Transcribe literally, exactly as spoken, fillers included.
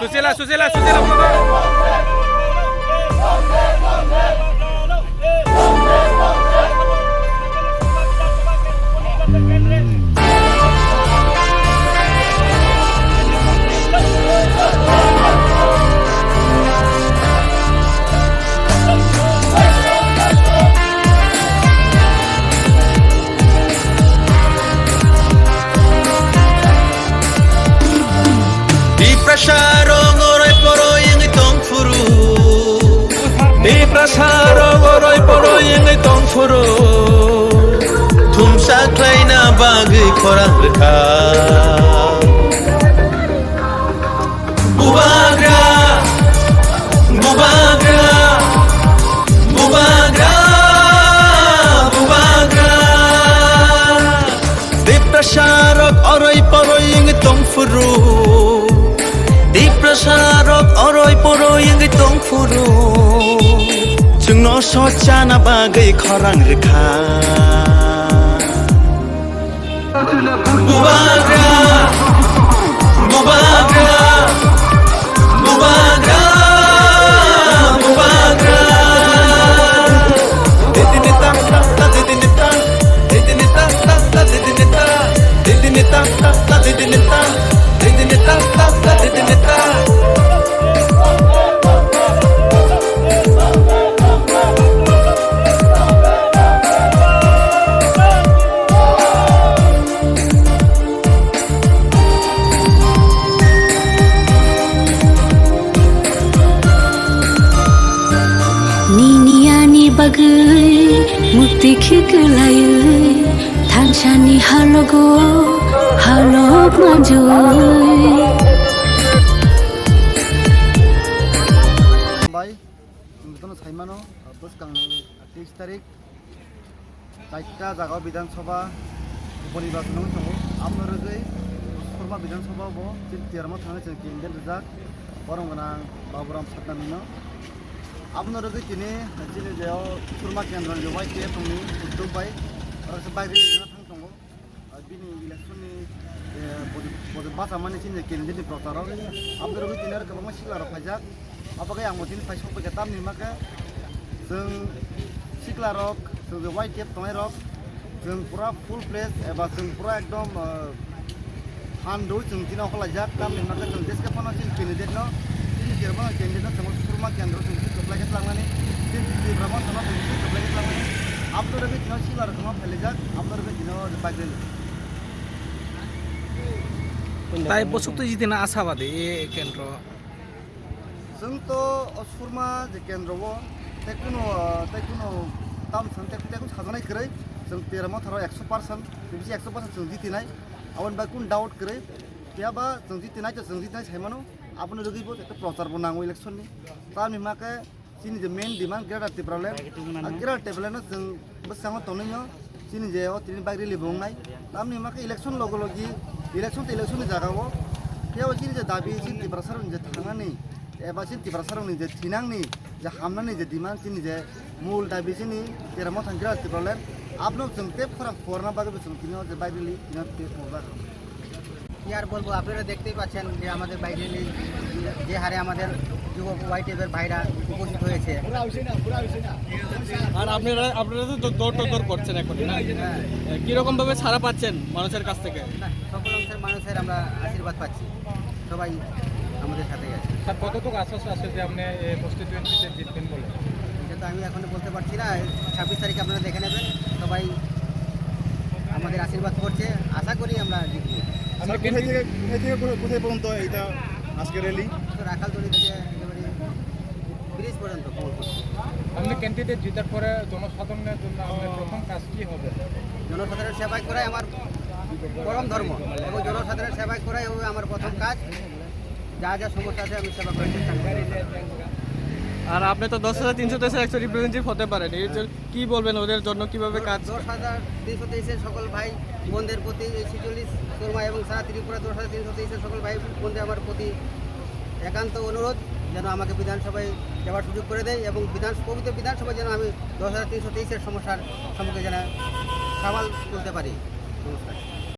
Susila, Susila, Susila. Tiprasa rok oroi poroi wngwi tong phuru. Tiprasa rok oroi poroi wngwi tong phuru. Thumsa khlaina bagwi khorang rwkha. Bubagra, bubagra, bubagra, bubagra. Tiprasa rok oroi poroi wngwi tong phuru. Tiprasa rok oroi poroi wngwi tong phuru. Chwngno sochana bagwi khorang rwkha. Bubagra, bubagra, bubagra, bubagra. Didini ta ta ta, didini ta, didini ta ta ta, didini ta, didini ta ta ta, didini ta, didini ta ta ta, didini ta. Nini ani bagwi mukti khiklaiwi thansani halogo halok manjui. Bai, chwng jotono saimano, bwskangni teis tarik. Chaita jaga o Bidhan Sabha uponirbason wngwi tongo. Abono rwgwi Surma Bidhan Sabha bo chini Termo thangwi chwng candidate rijak, borom gwnang Baburam Satnamino. Abono rwgwi tini chini je o Surma Kendroni Y T F ni uddog bai oro khe bike rally rwna thang tongo. Bini election ni, eh, bodi, bodi bachamani chini candidate ni procharo. Abono rwgwi tini oro kwbangma sikla rok phaijak. Abo khe ang bo tini phai sok bai khe tamni hwnba khe chwng sikla rok, chwng je Y T F tongnai rok, chwng pura full fledged eba chwng pura ekdom, eh, phan rw chwng tini okhlaijak. Tamni hwnba khe chwng jeske phano chini candidate no, chini Kerala candidate no chwng Surma Kendro chwng tini kwplai khe tlangnani, chini Tipra Motha no chwng tini kwplai khe tlangnani. Abdul Rabi tino sikla rok no phailaijak, Abdul Rabi tino bike rally. Tai bwswk twi jitina ashabadi e Kendro. Chwng to o Surma je Kendro o tei kuno, tei kuno tam san tei, tei kuno sajaknai kwrwi, chwng Tera Motha rok ekso percent, bisi ekso percent chwng jitinai, aboni bagwi kunu doubt kwrwi. Phiya ba chwng jitinai to chwng jitinai sai mano, aboni rwgwi bo ekta prochar bo nango election ni. Tamni hwnba khe chini je main demand Greater Tipraland, a Greater Tipraland no chwng bwskango tonwi no chini je o tini bike rally bo wngnai. Tamni hwnba khe election logo logi, election to election ni jaga o. Phiya bo chini je dabi, chini Tiprasa rok ni je thangnani, eba chini Tiprasa rok ni je thinangni, je hamnani je demand, chini je mul dabi chini Tera Motha ni Greater Tipraland, abono chwng tei khorang purna bagwi bo chwng tini o je bike rally tini o tei purna. কি আর বলবো, আপনারা দেখতেই পাচ্ছেন যে আমাদের bike rally যে হারে আমাদের যুবক ওয়াইটিএফ এর ভাইরা উপস্থিত হয়েছে। আর আপনারা, আপনারা তো দৌড় টদৌড় করছেন এখন, না? হ্যাঁ। কিরকম ভাবে সাড়া পাচ্ছেন মানুষের কাছ থেকে? না, সকল অংশের মানুষের আমরা আশীর্বাদ পাচ্ছি, সবাই আমাদের সাথেই আছে। স্যার, কতটুকু আশ্বাস আছে যে আপনি এই কনস্টিটিউয়েন্সিতে জিতবেন বলে? সেটা তো আমি এখন বলতে পারছি না, ছাব্বিশ তারিখে আপনারা দেখে নেবেন, সবাই আমাদের আশীর্বাদ করছে, আশা করি আমরা জিতবো। আপনার কোথায় থেকে, কোথায় থেকে কোথায়, কোথায় পর্যন্ত এটা আজকে র‍্যালি? তো রাখালতলি থেকে একেবারে ব্রিজ পর্যন্ত কমলপুর। আপনি ক্যান্ডিডেট জেতার পরে জনসাধারণের জন্য আপনার প্রথম কাজ কি হবে? জনসাধারণ সেবা করাই আমার পরম ধর্ম এবং জনসাধারণ সেবা করাই হবে আমার প্রথম কাজ। যা যা সমস্যা আছে আমি সেবা করার চেষ্টা করব। আর আপনি তো দশ হাজার তিনশো তেইশের একজন রিপ্রেজেন্টেটিভ হতে পারেন, এর জন্য কি বলবেন ওদের জন্য, কিভাবে কাজ? দশ হাজার তিনশো তেইশের সকল ভাই বোনদের প্রতি, এই ছেচল্লিশ শর্মা এবং সারা ত্রিপুরা দশ হাজার তিনশো তেইশের সকল ভাই বোনদের আমার প্রতি একান্ত অনুরোধ, যেন আমাকে বিধানসভায় যাওয়ার সুযোগ করে দেয় এবং বিধান, পবিত্র বিধানসভায় যেন আমি দশ হাজার তিনশো তেইশের সমস্যার সম্মুখীন যেন সামাল তুলতে পারি। নমস্কার।